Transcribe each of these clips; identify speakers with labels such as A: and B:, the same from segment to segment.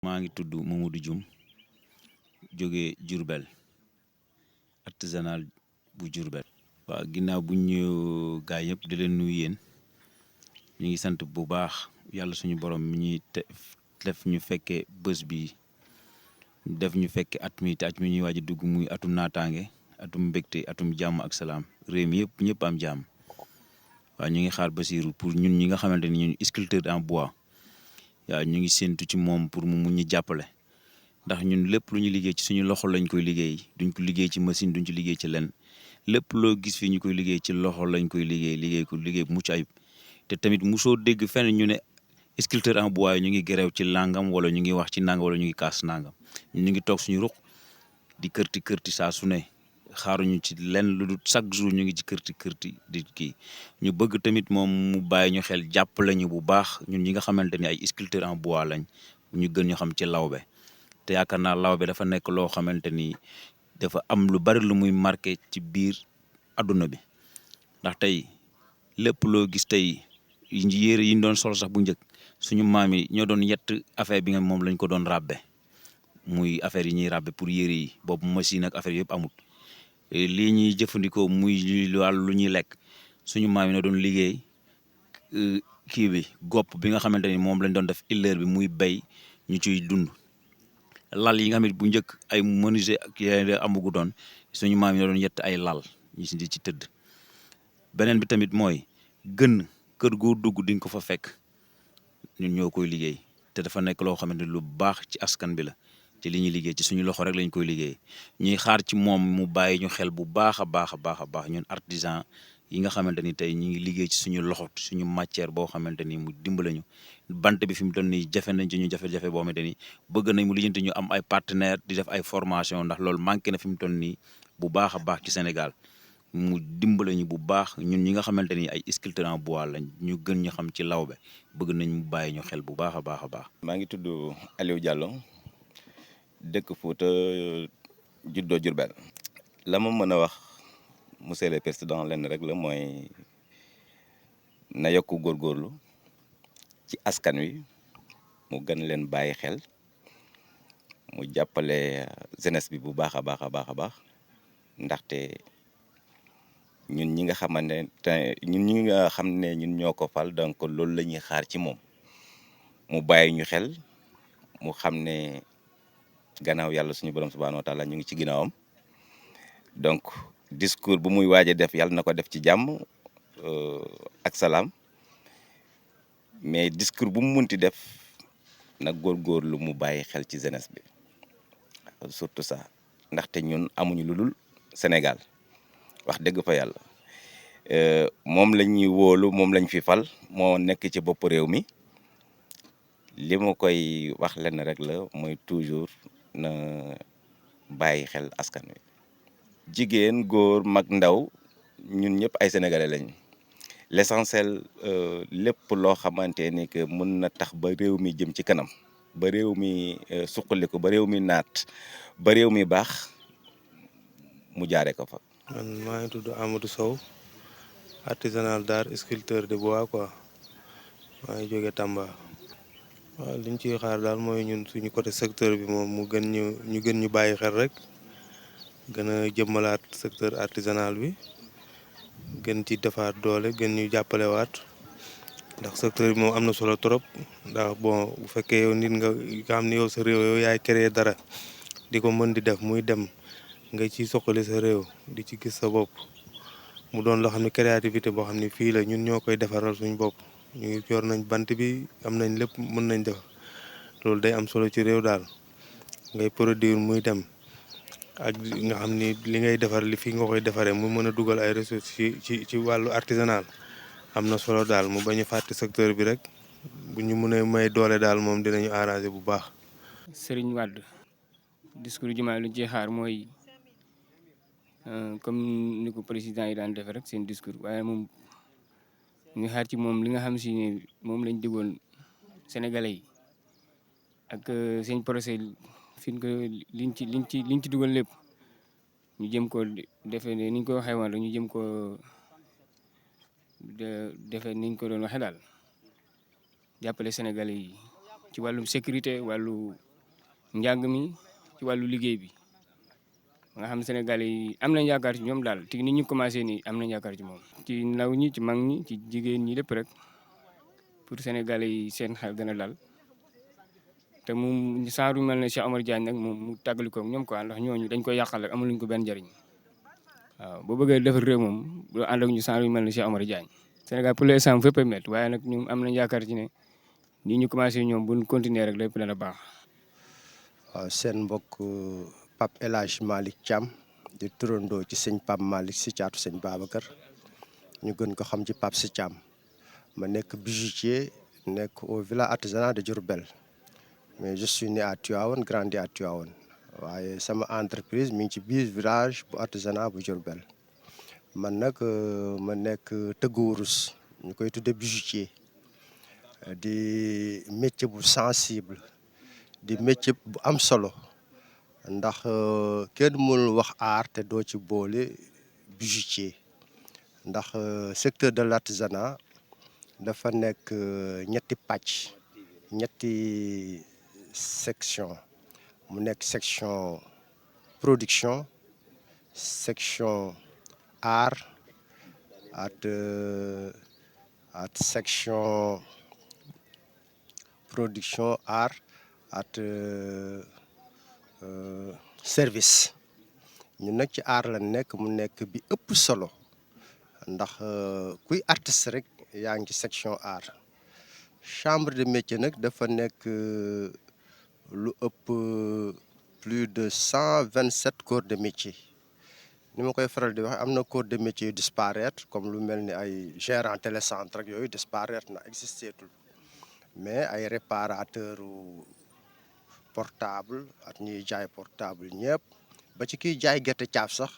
A: maa ngi tudd Mamadou Dioum jóge Diourbel artisanal bu Diourbel. waaw ginnaaw bu ñu gaay yëpp di leen nuyu yéen ñu ngi sant bu baax yàlla suñu borom mi ñuy def ñu fekkee bés bi def ñu fekke at mi te at mi ñuy waaj a dugg muy atum naataange atum mbégte atum jàmm ak salaam réew mi yëpp ñëpp am jàmm. waaw ñu ngi xaar Basirou pour ñun ñi nga xamante ni ñun sculpteur en bois waaw ñu ngi séntu ci moom pour mu mun ñu jàppale ndax ñun lépp lu ñu liggéey ci suñu loxo lañ koy liggéey duñ ko liggéey ci machine duñ ci liggéey ci lenn lépp loo gis fii ñu koy liggéey ci loxo lañ koy liggéey ko liggéey bu mucc ayib te tamit musoo dégg fenn ñu ne sculpteur en bois ñu ngi gerew ci nangam wala ñu ngi wax ci nangam wala ñu ngi kaas nangam ñu ngi toog suñu ruq di kërti saa su ne xaaruñu ci lenn lu dul chaque jour ñu ngi ci kërti di kii ñu bëgg tamit moom mu bàyyi ñu xel jàppale ñu bu baax ñun ñi nga xamante ni ay sculpteur en bois lañ ñu gën ñu xam ci lawbe te yaakaar naa lawbe dafa nekk loo xamante ni dafa am lu bari lu muy marqué ci biir adduna bi ndax tey lépp loo gis tey yére yi ñu doon sol sax bu njëkk suñu maam yi ñoo doon yett affaire bi nga moom lañ ko doon ràbbe muy affaire yi ñuy ràbbe pour yére yi boobu machine ak affaire yëpp amut lii ñuy jëfandikoo muy wàllu lu ñuy lekk suñu maam yi ñoo doon liggéey kii bi gopp bi nga xamante ni moom lañ doon def illeer bi muy bay ñu ciy dund lal yi nga xam ne bu njëkk ay menuisier ak yeneen amugu doon suñu maam yi ñoo doon yett ay lal ñu si di ci tëdd beneen bi tamit mooy gën kër goo dugg di nga ko fa fekk ñun ñoo koy liggéey te dafa nekk loo xamante ni lu baax ci askan bi la ci li ñuy liggéey ci suñu loxo rek lañ koy liggéey ñuy xaar ci moom mu bàyyi ñu xel bu baax a baax ñun artisan yi nga xamante ni tey ñu ngi liggéey ci suñu loxo suñu matière boo xamante ni mu dimbale ñu bant bi fi mu toll nii jafe nañ ci ñu jafe-jafe boo xamante ni bëgg nañ mu lijjanti ñu am ay partenaire di def ay formation ndax loolu manqué na fi mu toll nii bu baax a baax ci Sénégal mu dimbale ñu bu baax ñun ñi nga xamante ni ay sculpteur en bois lañ ñu gën ñu xam ci lawbe bëgg nañ mu bàyyi ñu xel bu baax a baax.
B: maa ngi tudd Aliou Diallo dëkk Fouta juddoo Diourbel. la ma mën a wax monsieur le président lenn rek la mooy na yokk góorgóorlu ci askan wi mu gën leen bàyyi xel mu jàppale jeunesse bi bu baax a baax ndaxte ñun ñi nga xamante ne ñun ñoo ko fal donc loolu la ñuy xaar ci moom mu bàyyi ñu xel mu xam ne gannaaw yàlla suñu borom subhanahu wa taala ñu ngi ci ginnaawam donc discours bu muy waaj a def yàlla na ko def ci jàmm ak salaam mais discours bu mu munti def nag góorgóorlu mu bàyyi xel ci jeunesse bi surtout ça ndaxte ñun amuñu lu dul Sénégal wax dëgg fa yàlla moom la ñuy wóolu moom lañ fi fal moo nekk ci bopp réew mi li ma koy wax lenn rek la mooy toujours na bàyyi xel askan wi. jigéen góor mag ndaw ñun ñëpp ay sénégalais lañ l'essentiel lépp loo xamante ni que mën na tax ba réew mi jëm ci kanam ba réew mi suqaliku ba réew mi naat ba réew mi baax mu jaare ko fa.
C: man maa ngi tudd Amadou Sow artisanal d'art sculpteur de bois quoi maa ngi jóge Tamba. waaw liñ ciy xaar daal mooy ñun suñu côté secteur bi moom mu gën ñu bàyyi xel rek gën a jëmmalaat secteur artisanal bi gën ci defaat doole gën ñu jàppalewaat ndax secteur bi moom am na solo trop ndax bon bu fekkee yow nit nga xam ne yow sa réew yow yaay créer dara di ko mën di def muy dem nga ci soqali sa réew di ci gis sa bopp mu doon loo xam ne créativité boo xam ne fii la ñun ñoo koy defaral suñu bopp ñu ngi yor nañ bant bi am nañ lépp mën nañ def loolu day am solo ci réew daal ngay produire muy dem ak nga xam ni li ngay defar li fi nga koy defaree mu mën a dugal ay ressources ci wàllu artisanal am na solo daal mu bañ a fàtte secteur bi rek bu ñu mënee may doole daal moom dinañu arranger bu baax.
D: Serigne Wade discours jumaa lu ci xaar mooy comme ni ko président yi daan defee rek seen discours waaye moom ñu xaar ci moom li nga xam si ne moom lañ digoon Sénégalais yi ak seen procès fi ko liñ ci dugal lépp ñu jëm ko defee ni ñu ko waxee woon rek ñu jëm ko defee ni ñu ko doon waxee daal jàppale Sénégalais yi ci wàllum sécurité wàllu njàng mi ci wàllu liggéey bi nga xam Sénégalais yi am nañ yaakaar ci ñoom daal te ni ñu commencé nii am nañ yaakaar ci moom. ci ndaw ñi ci mag ñi ci jigéen ñi lépp rek pour Sénégalais yi seen xel gën a dal te mu saa yu mel ne Cheikh Omar Diagne nag moom mu tàggali ko ak ñoom quoi ndax ñooñu dañ koy yàqal rek amuluñ ko benn njëriñ waaw boo bëggee defar réew moom doo ànd ak ñu saa yu mel ne Cheikh Omar Diagne. Sénégal pour l'instant fépp a métti waaye nag ñun am nañ yaakaar ci ne nii ñu commencé ñoom bu ñu continuer rek lépp dana baax.
E: waaw seen mbokk Pape El Hadj Malick Thiam di turandoo ci sëñ Pape Malick si caatu sëñ Babacar ñu gën ko xam ci Pape si Thiam ma nekk bijoutier nekk au village artisanal de Diourbel mais je suis né à Tivaouane grandi à Tivaouane waaye sama entreprise mi ngi ci biir village bu artisanat bu Diourbel man nag ma nekk tëggu wurus ñu koy tudde bijoutier di métier bu sensible di métier bu am solo ndax kenn mënul wax art te doo ci boole bijoutier ndax secteur de l'artisanat dafa nekk ñetti pàcc ñetti section mu nekk section production section art at section production art at service ñun nag ci art la nekk mu nekk bi ëpp solo ndax kuy artiste rek yaa ngi ci section art chambre de métier nag dafa nekk lu ëpp plus de 127 corps de métier ni ma koy faral di wax am na corps de métier yu disparaître comme lu mel ni ay gérant télécentre ak yooyu disparaître na existeetul mais ay réparateur portable ak ñuy jaay portable ñëpp ba ci kiy jaay gerte caaf sax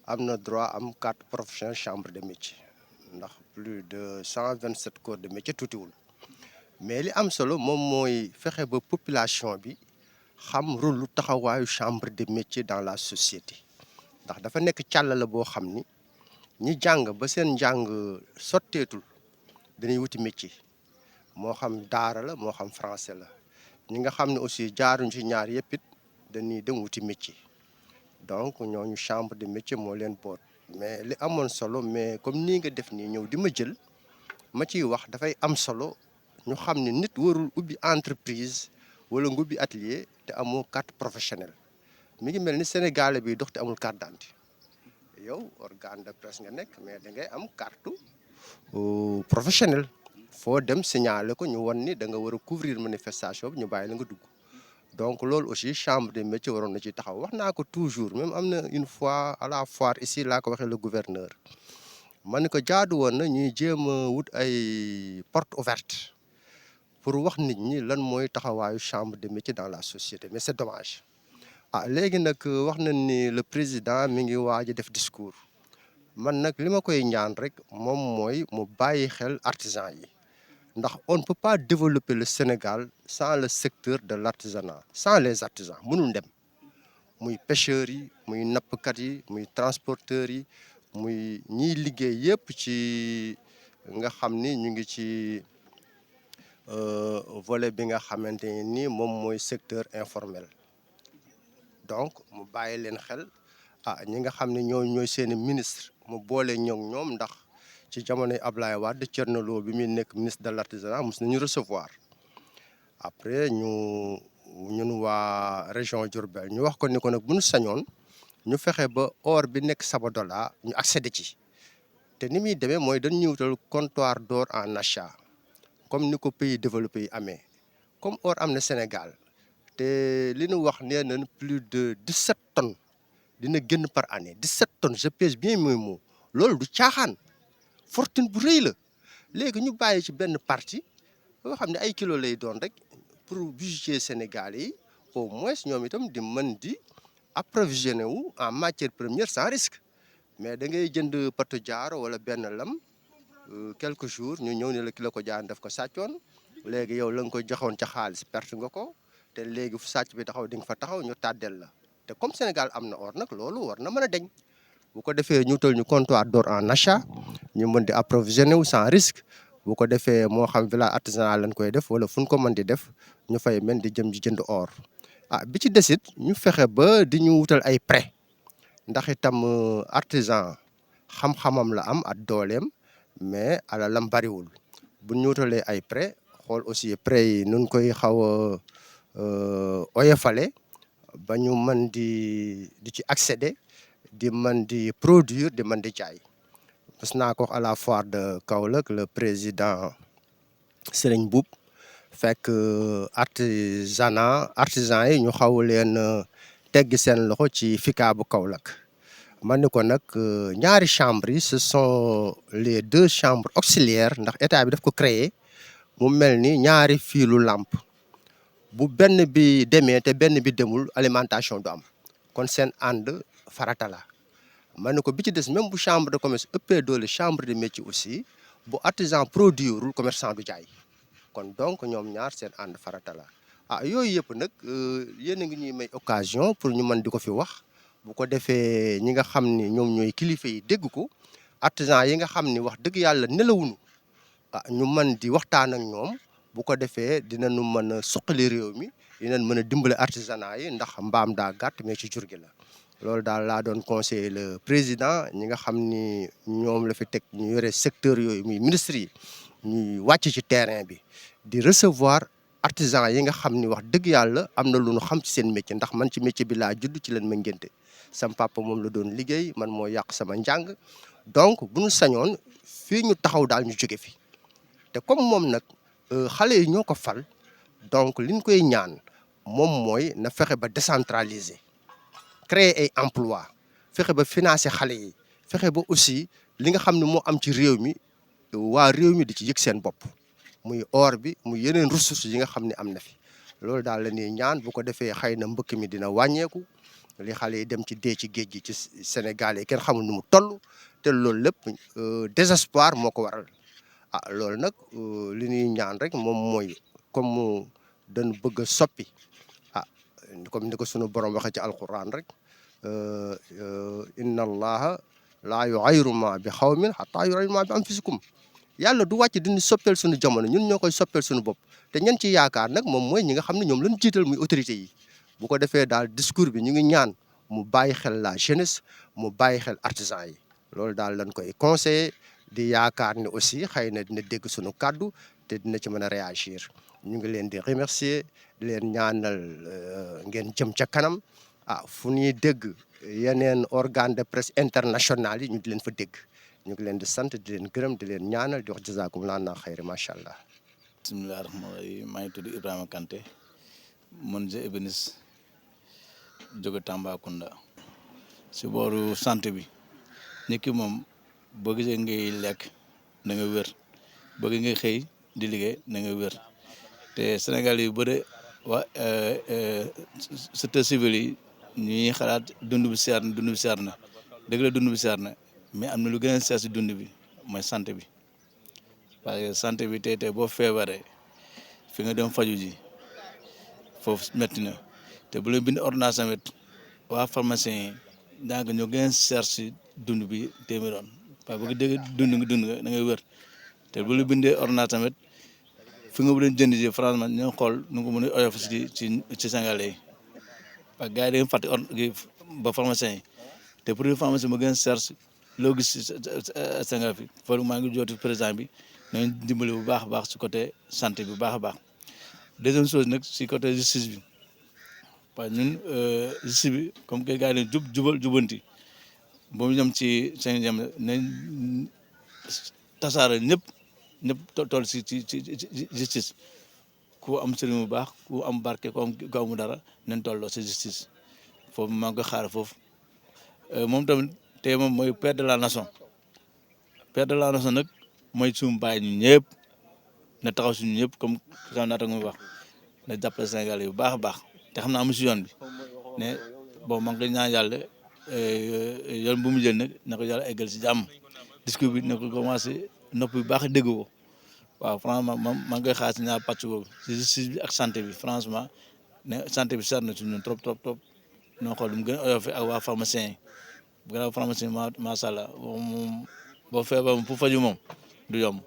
E: am na droit am carte professionnelle chambre de métier ndax plus de 127 corps de métier tuutiwul mais li am solo moom mooy fexe ba population bi xam rôle lu taxawaayu chambre de métier dans la société ndax dafa nekk càll la boo xam ni ñi jàng ba seen njàng sotteetul dañuy wuti métier moo xam daara la moo xam français la ñi nga xam ne aussi jaaruñ ci ñaar yëpp it dañuy dem wuti métier donc ñooñu chambre de métier moo leen boot mais li amoon solo mais comme nii nga def nii ñëw di ma jël ma ciy wax dafay am solo ñu xam ne nit warul ubbi entreprise wala nga ubbi atelier te amoo carte professionnelle mi ngi mel ni Sénégalais bi dox te amul carte d'identité yow organe de presse nga nekk mais da ngay am carte professionnelle foo dem signaler ko ñu won ni da nga war a couvrir manifestation bi ñu bàyyi la nga dugg donc loolu aussi chambre des métiers waroon na ci taxaw wax naa ko toujours même am na une fois à la foire ici laa ko waxee le gouverneur ma ne ko jaadu woon na ñuy jéem a wut ay porte ouverte pour wax nit ñi lan mooy taxawaayu chambre des métiers dans la société mais c'est dommage léegi nag wax nañ ni le président mi ngi waaj a def discours man nag li ma koy ñaan rek moom mooy mu bàyyi xel artisan yi ndax on ne peut pas développer le Sénégal sans le secteur de l'artisanat sans les artisans mënul dem muy pêcheurs yi muy nappkat yi muy transporteurs yi muy ñiy liggéey yëpp ci nga xam ni ñu ngi ci volet bi nga xamante ni moom mooy secteur informel donc mu bàyyi leen xel ñi nga xam ne ñooy seeni ministre mu boole ñoom ndax ci jamonoy Ablaye Wade Thierno Lo bi muy nekk ministre de l'artisanat mos nañu recevoir après ñun waa région Diourbel ñu wax ko ni ko nag bu ñu sañoon ñu fexe ba or bi nekk Sabadola ñu accéder ci te ni muy demee mooy dañ ñu wutal comptoir d'or en achat comme ni ko pays développé yi amee comme or am na Sénégal te li ñu wax nee nañ plus de 17 tonnes dina génn par année 17 tonnes je pèse bien mes mots loolu du caaxaan fortune bu rëy la léegi ñu bàyyi ci benn partie boo xam ne ay kilos lay doon rek pour bijoutier Sénégalais yi au moins ñoom itam di mën di approvisionner wu en matière première sans risque mais da ngay jënd patu jaaro wala benn lam quelques jours ñu ñëw ne la ki la ko jaan daf ko sàccoon léegi yow la nga ko joxoon ca xaalis perte nga ko te léegi fu sàcc bi taxaw di nga fa taxaw ñu tàddel la te comme Sénégal am na or nag loolu war na mën a deñ bu ko defee ñu tal ñu comptoir d'or en achat ñu mën di approvisionner wu sans risque bu ko defee moo xam village artisanal lañ koy def wala fu ñu ko mën di def ñu fay mel di jëm di jënd or bi ci desit ñu fexe ba di ñu wutal ay prêt ndax itam artisan xam-xamam la am ak dooleem mais alalam bariwul bu ñu wutalee ay prêt xool aussi prêt yi nun koy xaw a oyofale ba ñu mën di ci accéder di mën di produire di mën di jaay. Parce naa ko à la foire de Kaolack le président Serigne Mboup fekk artisan yi ñu xaw leen teggi seen loxo ci FICA bu Kaolack man ni ko nag ñaari chambres yi ce sont les 2 chambres auxiliaires ndax état bi daf ko créer mu mel ni ñaari fiilu làmp bu benn bi demee te benn bi demul alimentation du am kon seen ànd farata la man ni ko bi ci des même bu chambre de commerce ëppee doole chambre de métier aussi bu artisan produirul commerçant du jaay kon donc ñoom ñaar seen ànd farata la yooyu yëpp nag yéen a ngi ñuy may occasion pour ñu mën di ko fi wax bu ko defee ñi nga xam ni ñoom ñooy kilifa yi dégg ko artisan yi nga xam ni wax dëgg yàlla nelawuñu ñu mën di waxtaan ak ñoom bu ko defee dinañu mën a suqali réew mi dinañ mën a dimbale artisanat yi ndax mbaam daa gàtt mais ci jur gi la loolu daal laa doon conseiller le président ñi nga xam ni ñoom la fi teg ñu yore secteur yooyu muy ministre yi ñuy wàcc ci terrain bi di recevoir artisan yi nga xam ni wax dëgg yàlla am na lu ñu xam ci seen métier ndax man ci métier bi laa judd ci leen ma ngénte sam papa moom la doon liggéey man moo yàq sama njàng donc bu ñu sañoon fii ñu taxaw daal ñu jóge fi te comme moom nag xale yi ñoo ko fal donc liñ koy ñaan moom mooy na fexe ba décentraliser créer ay emploi fexe ba financer xale yi fexe ba aussi li nga xam ne moo am ci réew mi waa réew mi di ci yëg seen bopp muy or bi muy yeneen ressources yi nga xam ne am na fi loolu daal la ñuy ñaan bu ko defee xëy na mbëkk mi dina wàññeeku li xale yi dem ci dee ci géej gi ci Sénégal yi kenn xamul nu mu toll te loolu lépp désespoir moo ko waral loolu nag li ñuy ñaan rek moom mooy comme dañu bëgg a soppi comme ni ko sunu borom waxee ci alquran rek inna allaha laa yughayyiru ma bi xawmin hatta yughayyiru ma bi anfusikum yàlla du wàcc diñu soppeel suñu jamono ñun ñoo koy soppeel suñu bopp te ñan ci yaakaar nag moom mooy ñi nga xam ne ñoom lañu jiital muy autorité yi bu ko defee daal discours bi ñu ngi ñaan mu bàyyi xel la jeunesse mu bàyyi xel artisan yi loolu daal lañ koy conseiller di yaakaar ne aussi xëy na dina dégg suñu kàddu te dina ci mën a réagir ñu ngi leen di remercier di leen ñaanal ngeen jëm ca kanam fu ñuy dégg yeneen organe de presse international yi ñu di leen fa dégg ñu ngi leen di sant di leen gërëm di leen ñaanal di wax jazakumullahu na xayri macha allah.
F: bisimilah rahmaani rahiim maa ngi tudd Ibrahima Kanté menuisier ébéniste jóge Tambacounda si booru santé bi nit ki moom boo gisee ngay lekk na nga wér boo gisee ngay xëy di liggéey na nga wér te Sénégal yu bëre waa secteur civil yi ñuy xalaat dund bi seer na dëgg la dund bi seer na mais am na lu gën a seer si dund bi mooy santé bi parce que santé bi tey boo feebaree fi nga dem faju ji foofu métti na te bu la bind ordonnance tamit waa pharmacien yi daanaka ñoo gën a seer si dund bi téeméeroon parce que bu dégg dund nga da ngay wér te bu la bindee ordonnance tamit fi nga bëgg jënd ji franchement ñoo xool nu nga ko mën a oyof ci Sénégalais yi parce que gars yi dañuy fàtte ba pharmacien yi te pour pharmacien ma gën a seer loo gis si Sénégal fi foofu maa ngi jooti président bi nañ dimbali bu baax a baax si côté santé bi bu baax a baax deuxième chose nag si côté justice bi parce que ñun justice bi comme que gars yi ne jubanti boobu ñoom ci seen jam nañ tasaare ñëpp toll si justice ku am sëriñ bu baax ku am barke ku amu dara nañ tolloo si justice foofu maa ngi koy xaar foofu moom tamit te moom mooy père de la nation nag mooy suñu baay ñu ñëpp na taxaw suñu ñëpp comme sama naata nga wax na jàppale Sénégal yi bu baax a baax te xam naa amu si yoon bi ne bon maa ngi koy ñaan yàlla yoon bu mu jël nag na ko yàlla eggal si jàmm discours bi na ko commencé nopp bi baax dégg ko waaw franchement maa ngi koy xaar si ñaar pàcc boobu si justice bi ak santé bi franchement ne santé bi seet na si ñun trop noo xool mu gën a oyofee ak waa pharmacien yi bu gën a pharmacien macha allah moom boo feebar pour faju moom du yomb